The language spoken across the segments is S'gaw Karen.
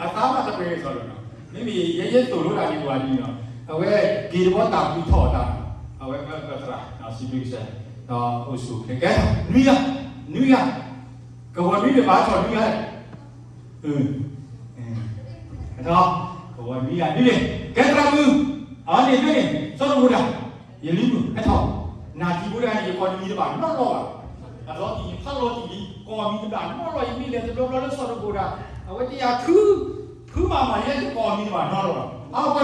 အသးမၤတပှဲၤစီလီၤနီၤ, မ့မ့ၢ်ယဲယဲသိၣ်လိတၢ်န့ၣ်ပှၤဒ်နီၤ, အဝဲက့ၤတဘီတၢ်ကူၣ်ထီၣ်တၢ်, အဝဲပသရၣ် စံးဘျုးကစၢ်, ဒီးအိၣ်ဆူၣ်အိၣ်ချ့ကဲ, နွံဂၤ, နွံဂၤ, ကဝီၤနွံဂၤဘၣ်ထီၣ်နွံဂၤ, ကဝီၤနွံဂၤနွံဂၤ, ကဲသရၣ်မုၣ်, အန့ၣ်ဖဲန့ၣ် စီၤတဘိၣ်ဒၣ်, ယလံမုၢ်ဟဲထီၣ်, နၤထံဖိတဂၤန့ၣ် ယကိးနမံၤတဘၣ်နီတဘျီဘၣ်, အလီၤတံၢ်န့ၣ် ဖးလီၤတံၢ်လံ, ကိးမံၤတဘၣ်နီတဘျီ, ယမ့ၢ်လဲၤတဘျီဘျီလၢစီၤတဘိၣ်ဒၣ်, အဝဲတယၤခု, ဖုမးမး ယဲယကိးမံၤတဘၣ်နီတဘျီဘၣ်, အဝဲ,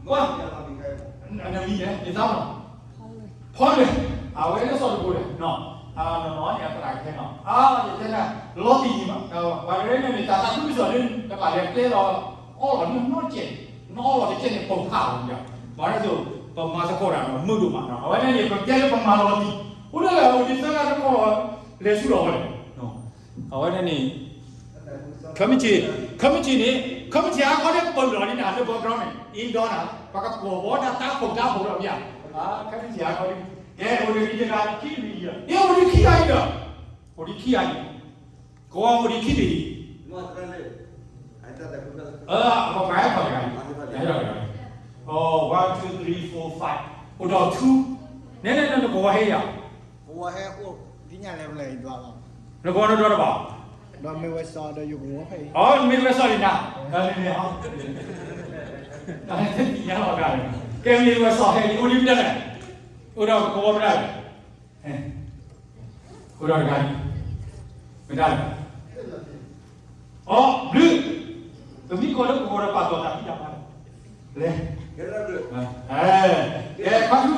ပှၤ, နမံၤလဲၣ် ယသးနီၤ ဖီလဲၣ်, အဝဲလၢစီၤတဘိၣ်လဲၣ်, နီၢ်နီၢ်န့ၣ် အသရၣ်ခဲနီၤ, ယတဲဒၣ်, လီၤတံၢ်မံၤဘၣ်, ပှၤတရဲန့ၣ်န့ၣ် တၢ်သးခုကစီၣ်န့ၣ် တဘၣ်လဲၤကျဲလီၤ, အီလီၤန့ၣ်နီတကဲး, နအီလီၤတကဲးန့ၣ် ပိာ်ဖးအီၤ, ဘၣ်ဒ်သိး ပမၤသကိးတၢ်ဒီးမုာ်ဒိၣ်မးနီၤ, အဝဲန့ၣ်န့ၣ် ပကဲလၢပမၤလီၤတံၢ်, အိၣ်ဒၣ်လဲာ် အိၣ်ဒံးသၢဂၤတခီလီၤ, လဲၤဆူလီၤဝဲလဲၣ် အဝဲန့ၣ်န့ၣ်, ခဲမုၢ်ဆ့ၣ်, ခဲမုၢ်ဆ့ၣ်န့ၣ်, ခဲမုၢ်ဆ့ၣ်အါခီန့ၣ် ပၢၢ်လီၤန့ၣ်နၤ လၢ background န့ၣ် indoor နၤ, ပကကိးဘီတၢ်တၢ်ခိၣ်တၢ်ခိၣ်ဒီးမ့ၢ်ဧါ, ခဲမုၢ်ဆ့ၣ်အါခီန့ၣ်, ကဲ အိၣ်ဒံးတဂၤခံဂၤ, အိၣ်ဒံးခံဂၤအံၤဒီး, အိၣ်ဒံးခံဂၤအံၤ, ကဝီၤအိၣ်ဒံးခံဘ့ၣ်အံၤ, အပှၤဟဲထီၣ်တဂၤ, one, two, three, four, five, အိၣ်ဒီး two, နဲနဲနဲ နကဝီၤဟဲယၤ ကဝီၤဟဲအိၣ်, ဒ်ညါလဲၣ်, နကဝီၤနဒွးတဘၣ်, ဒီးမ့ၢ်ဝဲစီၤဒီးယကဝီၤဖဲအံၤ, မ့ၢ်ဝဲစီၤလံနၤ, တၢ်န့ၣ်န့ၣ်, တၢ်န့ၣ်သ့ၣ်ညါလီၤတၢ်န့ၣ်, ကဲမ့ၢ်ဝဲစီၤဟဲအံၤ အိၣ်ဒံးမတၤလဲၣ်, အိၣ်ဒီးကဝီၤမတၤလဲၣ်, အိၣ်ဒီးတဂၤန့ၣ်, မတၤလဲၣ် အီ ဘျုး, ပမ့ၢ်ကိးလၢကဝီၤဒီးပာ်တီၢ်တၢ်ဖံးတၢ်မၤလီၤ, လဲၤ, ကဲခါထူ,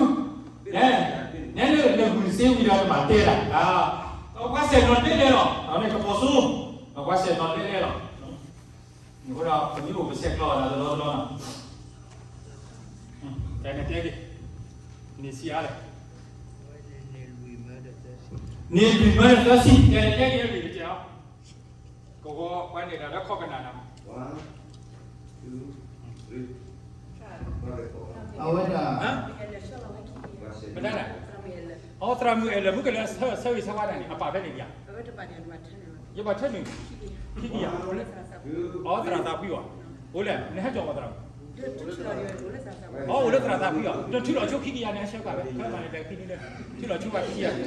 နဲလၢနဂုာ်စ့ဝံၤဒီးနဘၣ်တဲဒၣ်, ပကွၢ်စဲၣ်နီၤတဲလဲၣ်လီၤ, န့ၣ်ကပီၤစိ, ပကွၢ်စဲၣ်နီၤတဲလဲၣ်လီၤ, အဃိဒီးပမ့ၢ်အိၣ်ပဆဲးကျိးဒၣ်တလီၢ်တလီၢ်နီၤ, တဲန့ၣ်တဲက့ၤ, န့ၣ်ဆံးအါလဲၣ်, န့ၣ်လွံၢ်မၢဒီးသၢဆံ, တဲန့ၣ်တဲက့ၤလွံၢ်ကစဲးအီၤ, ကဝီၤပှၤန့ၣ်ဒီးလၢခီကနၣ်နီၤ, အဝဲဒၣ်, မတၤလဲၣ်, အီ သရၣ်မုၣ်အဲၣ်လၢာ် မုၣ်ကလၢဆၢဂ့ၤဆၢဝါဒၣ်န့ၣ် အပာ်ဖဲန့ၣ်ဒံးဧါ, ယဘၣ်ထၢနုာ်, ခံကယၤ, အီ သရၣ်သးဖှံအီၤ, အိၣ်လဲၣ် နဟဲကၠီၤပှၤသရၣ်မုၣ် အအိၣ်လၢသရၣ်သးဖှံအီၤ, တထုးလီၤဆိခံကယၤန့ၣ် ဟဲဆှၢကွၢ်ဝဲ ခဲမၤန့ၣ်ဒီးခံနံၤလၢ, ထုးလီၤဆိပှၤခံကယၤ,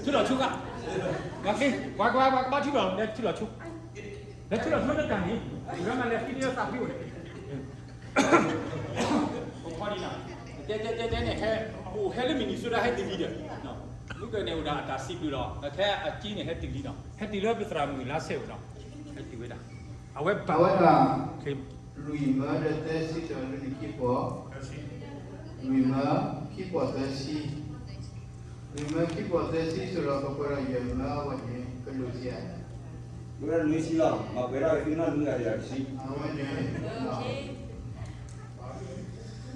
ထုးလီၤဆိခါ, ပှၤကဘၣ်ထုးလီၤ လဲၤထုးလီၤဆိ, လဲၤထုးလီၤဆိလၢတၢ်န့ၣ်, လၢမၤလဲၤခံနံၤလၢသးဖှံအိၣ်န့ၣ်, အိၣ်ခီဒံးနီၤ, တဲတဲတဲတဲန့ၣ် ဟဲ, အိၣ်ဟဲလၢ Minnesota ဟဲတုၤလံဒီး, မုၢ်ကန့ၣ်အိၣ်ဒၣ်အတၢ်စံးဘျုးလီၤ, ခဲအကံန့ၣ် ဟဲတုၤလံနီၤ, ဟဲတုၤလၢပသရၣ်မုၣ်လါဆဲးအိၣ်နီၤ, ဟဲတုၤဝဲဒၣ်, အဝဲဘၣ်ဝဲဒၣ်, လွံၢ်မၢဒီးသၢဆံဒီးလွံၢ်နံၣ်ခံပီၤ, လွံၢ်မၢခံပီၤသၢဆံ, လွံၢ်မၢခံပီၤသၢဆံ စိၤဒီးကပှဲၤဒီးယဲၢ်မၢအဝဲန့ၣ် ကလိၣ်စ့ဧါ, မ့ၢ်ဝဲဒၣ်နွံဆံလီၤ, မၤပှဲၤထီၣ်က့ၤသုနီၢ်နွံဂၤတဂၤတဆံ, အဝဲန့ၣ်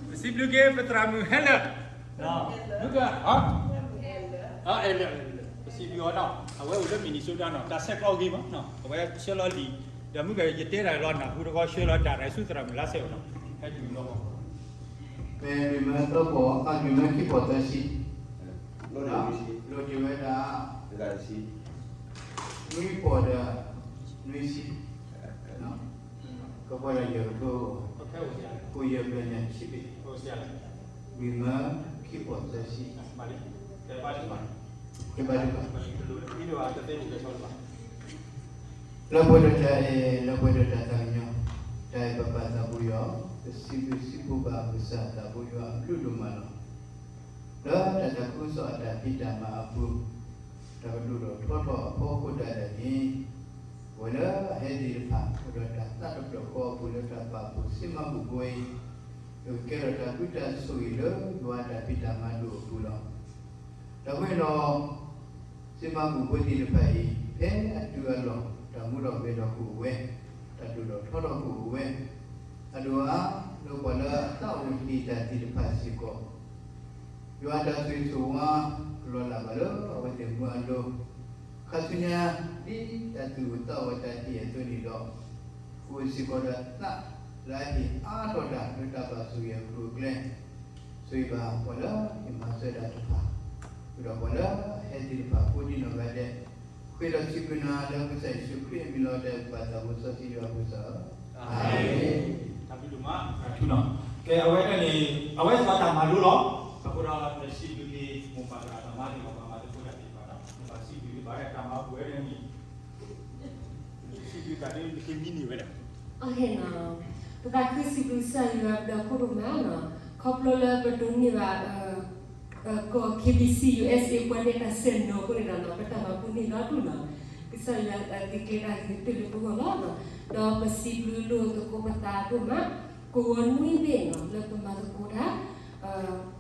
ပစံးဘျုးက့ၤပသရၣ်မုၣ်ဟဲလၢာ်, မုၢ်က, အဲၣ်လၢာ်, ပစံးဘျုးအီၤနီၤ, အဝဲအိၣ်လၢ Minnesota နီၤ, တၢ်ဆဲးကျိးဂ့ၤမးနီၤ, အဝဲဆှၢလီၤလံာ်, ဒီးမုၢ်က ယတဲတၢ်လီၤနၢ်ဟူတခီ ဆှၢလီၤတၢ်ရဲၣ်ဆူသရၣ်မုၣ်လါဆဲးအိၣ်နီၤ, ဟဲတုၤလီၤ, မ့ၢ်လွံၢ်မၢသၢပီၤ, အလွံၢ်မၢခံပီၤသၢဆံ, လိၣ်ဒံးဝဲဒၣ် နွံပီၤဒီး နွံဆံ, ကပှဲၤဒီးယဲၢ်ကထိ, ကိၣ်ယဲၢ်ဘျဲၣ်ညါခံဘ့ၣ်, လွံၢ်မၢခံပီၤသၢဆံ, ကဘၣ်တဘၣ်, လၢပှဲၤဒီးတၢ်အဲၣ်, လၢပှဲၤဒီးတၢ်သးကညီၤ, တၢ်အဲၣ်ပပၢ်သးဘိယွၤ, ပစံးဘျုးစံးဖှိၣ်ဘၣ်ကစၢ်သးဘိယွၤအဘျုးဒိၣ်မးလီၤ. လၢတၢ်သးခုကစီၣ်အတၢ်ဖံးတၢ်မၤအပူၤ, တၢ်ကဒိၣ်ထီၣ်ထီထီၣ်အဖီခိၣ်ဒၣ်လဲာ်န့ၣ်, ပဝဲလၢအဟဲသ့ၣ်တဖၣ် အိၣ်ဒီးတၢ်သးတဖျၢၣ်ဃီအပူၤလၢတၢ်ပာ်ဖှိၣ်စံးမၤဘူၣ်ဘိအံၤ, ပကကဲထီၣ်တၢ်ဘျုးတၢ်ဆိၣ်ဂ့ၤလၢယွၤအတၢ်ဖံးတၢ်မၤဒိၣ်အပူၤလီၤ. တၢ်ဝဲလီၤ စံးမၤဘူၣ်ဘိသ့ၣ်တဖၣ်အံၤ, ဖဲအတုၤအလီၢ် တၢ်မူထီၣ်ဂဲၤထီၣ်ကအိၣ်ဝဲ, တၢ်ဒိၣ်ထီၣ်ထီထီၣ်ကအိၣ်ဝဲ, အဒိၣ်အါ လၢပှၤလၢအသးအိၣ်ဟ့ၣ်တၢ်သ့ၣ်တဖၣ်စ့ၢ်ကီး, ယွၤအတၢ်ဆိၣ်ဂ့ၤဆိၣ်ဝါ ကလီၤလးဘၣ်လၢအဝဲသ့ၣ်မူအလိၤ, ခါဆူညါ ဒ်တၢ်သူၣ်အိၣ်သးအိၣ်တၢ်ဟ့ၣ်အသိးန့ၣ်ဒီး, ကအိၣ်စ့ၢ်ကီးဒီးသးလၢအဟ့ၣ်အါထီၣ်တၢ်လၢတၢ်ဘၣ်ဆိၣ်ဂ့ၤအကျိၤအကျဲ, ဆိၣ်ဂ့ၤဘၣ်ပှၤလၢအဟ့ၣ်မၤစၢၤတၢ်တဖၣ်, ဒီးပှၤလၢအဟဲသ့ၣ်တဖၣ်ကိးဒံနီၢ်ဂၤဒဲး, ဃ့ဒီးစံးဘျုးနၤလၢကစၢ်ယ့ၣ်ၡူးခရံာ်အမံၤလီၤ. တၢ်ဘျုးဒိၣ်မး, အထူးနီၤ. ကဲ အဝဲန့ၣ် အဝဲစ့ၢ်ကီးတၢ်မၤလိလီၤ. အဃိဒီး ပစံးဘျုးက့ၤ မိၢ်ပၢ်သရၣ်သမါသ့ၣ်တဖၣ် ပှၤမၤသကိးတၢ်သ့ၣ်တဖၣ်နီၤ, ပစံးဘျုးက့ၤဘၣ်ဒီးတၢ်မၤပှဲၤန့ၣ် စံးဘျုးတၢ်ဒ်နကမံန့ၢ်ဝဲဒၣ်. ပသးခုစံးဘျုးကစၢ်ယွၤ ပဒီပုၢ်ဝဲၢ်မးနီၤ, ခီဖျိလၢပဒိးန့ၢ်ဘၣ် ကီၢ် K B C U S A ပှၤနဲၣ်တၢ်ဆဲးနီၤအဃိန့ၣ်ဒီးနီၤ, ပတၢ်မၤပူၤန့ၢ်လီၤဒိၣ်နီၤ, ကစၢ်ယွၤအတၢ်ဂ့ၤကျဲၤတၢ်ဂ့ၤကတၢၢ်လၢပဂီၢ်လီၤ. ဒီးပစံးဘျုးလိာ်သကိးပသးဒိၣ်မး, ကဝီၤနွံဘ့ၣ်နီၤ လၢပမၤသကိးတၢ်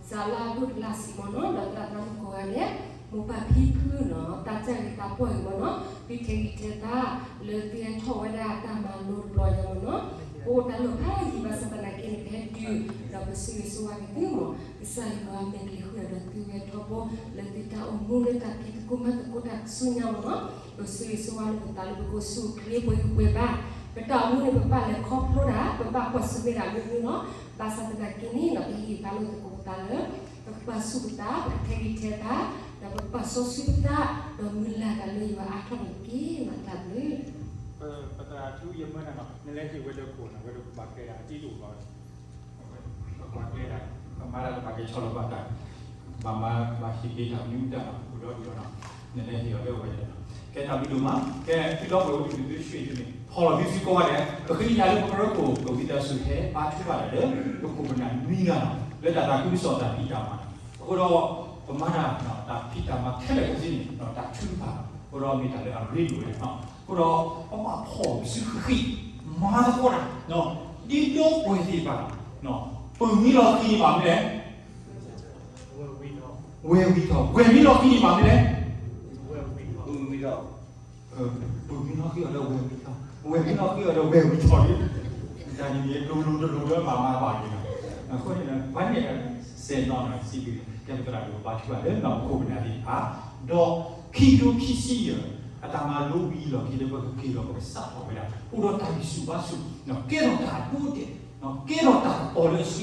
စးလၢအဒိၣ်တလါစံးမ့ၢ်နီၤ, ဒီးသရၣ်သမါမုၣ်ကိးဂၤဒဲး, မိၢ်ပၢ်ဖံဖုနီၤ, တၢ်ကၢ်ဂ့ၤတၢ်ပှီၢ်ဂ့ၤမ့ၢ်နီၤ, သုထဲးဂံၢ်ထဲးဘါ လၢသုဟဲထီၣ်ဝဲဒၣ်တၢ်မၤလိတဘျီညါမ့ၢ်နီၤ, ပအိၣ်တၢ်လီၢ်ဖးယံၤဘၣ်ဆၣ်သနာ်က့န့ၣ် ပဟဲတုၤ ဒီးပဆိၣ်ဂ့ၤဆိၣ်ဝါက့ၤသုမ့ၢ်, ကစၢ်ယွၤမဲာ်ကလံၤဃုာ်ဒီးသုဝဲထီဘိ လၢသုတၢ်အိၣ်မူလၢတၢ်ဖံးသကိးမၤသကိးတၢ် ဆူညါမ့ၢ်နီၤ, ပဆိၣ်ဂ့ၤဆိၣ်ဝါလၢပသးလၢပကအိၣ်ဆူၣ်အိၣ်ချ့ပှဲၤဂံၢ်ပှဲၤဘါ, ပတၢ်အိၣ်မူန့ၣ် ပဘၣ်လဲၤခီဖျိဒၣ် ပဘၣ်ကွၢ်ဆၢၣ်မဲာ်ဒၣ်မ့ၢ်မ့ၢ်နီၤ, ဘၣ်ဆၣ်သနာ်က့န့ၣ်နီၤ ပဟ့ၣ်ဂံၢ်ဘါလိာ်သကိးပသးလၢ ပကပာ်ဆူၣ်ပသး ပကထဲးဂံၢ်ထဲးဘါ ဒီးပကပာ်စီဆှံပသး ဒီးမုၢ်လၢ်တၢ်လၢယွၤအါထီၣ်န့ၣ်တက့ၢ်. မၤတၢ်ဘျုး ပသရၣ်ထူယမၢနၤနီၤ နလဲၤဟ့ၣ်ဝဲလၢခိၣ်နီၤ ဝဲလၢပဘၣ်ကဲဒၣ်အတံၤဒိၣ်ဘၣ် ပဘၣ်ကဲဒၣ် ပမၤတၢ်တဘၣ်ကဲဆီလီၤဘၣ်တၢ် ဘၣ်မၤဘၣ်ဟ့ၣ်က့ၤတၢ်မနုၤမတၤနီၤ အိၣ်ဒီးဒ်အီၤနီၤ နလဲၤဟ့ၣ်အီၤလၢဝဲဒၣ်နီၤ ကဲတၢ်ဘျုးဒိၣ်မး ကဲသုဒီပုၢ်ဝဲၢ်ဝဲဒၣ်သုရွှေ့န့ၣ် ဖီၣ်လီၤသုစုကိးဂၤဒဲး ပဃ့ကညးလၢပကရၢခိၣ် ပဝံသးစူၤဟဲဘါထုကဖၣ်တၢ်လၢ ပခိၣ်ပနၢ်နွံဂၤနီၤ လၢတၢ်သးခုကစီၣ်တၢ်ဖံးတၢ်မၤ အဃိဒီး ပမၤတၢ် တၢ်ဖံးတၢ်မၤခဲလၢာ်ခဲဆ့န့ၣ် တၢ်ထုကဖၣ် အဃိဒီးမ့ၢ်တၢ်လၢအရ့ဒိၣ်ဝဲဒၣ်နီၤ အဃိဒီး ပဘၣ်ဖီၣ်ပစုဃံးဃံး မၤသကိးတၢ် ဒ်ဒီပုၢ်ဝဲၢ်သ့ၣ်တဖၣ် ပုၢ်မံလီၤဃံးန့ၣ်ဘၣ်မနုၤလဲၣ် ဝဲၢ်ဝံထီၣ် ဝဲၢ်မံလီၤဃံးန့ၣ်ဘၣ်မနုၤလဲၣ် ပုၢ်မံလီၤဃံးအီၤဒီးဝဲၢ်ဝံထီၣ် ဝဲၢ်မံလီၤဃံးအီၤဒီးဝဲၢ်ဝံထီၣ် တၢ်န့ၣ်မ့ၢ်တလိၤတလိၤဒီးဘၣ်မၤဘၣ်က့ၤနီၤ အဃိန့ၣ် ပှၤန့ၣ်စဲးနီၤနီၤစံးဘျုး ကဲပသရၣ်ဒိၣ်ဘါထုကဖၣ်လၢနီၢ်ခိၣ်ပနၢ်သ့ၣ်တဖၣ် ဒီးခံကထိခံဆံယဲၢ် အတၢ်မၤလိဝံၤလီၢ်ခံလၢပကက့ၤလီၤပကစးထီၣ်ဝဲဒၣ် အိၣ်ဒီးတၢ်ဂံၢ်ဆူၣ်ဘါဆူၣ် ကဲထီၣ်တၢ်ဒိတဲာ် ကဲထီၣ်တၢ်ကပီၤလၢအဆှံ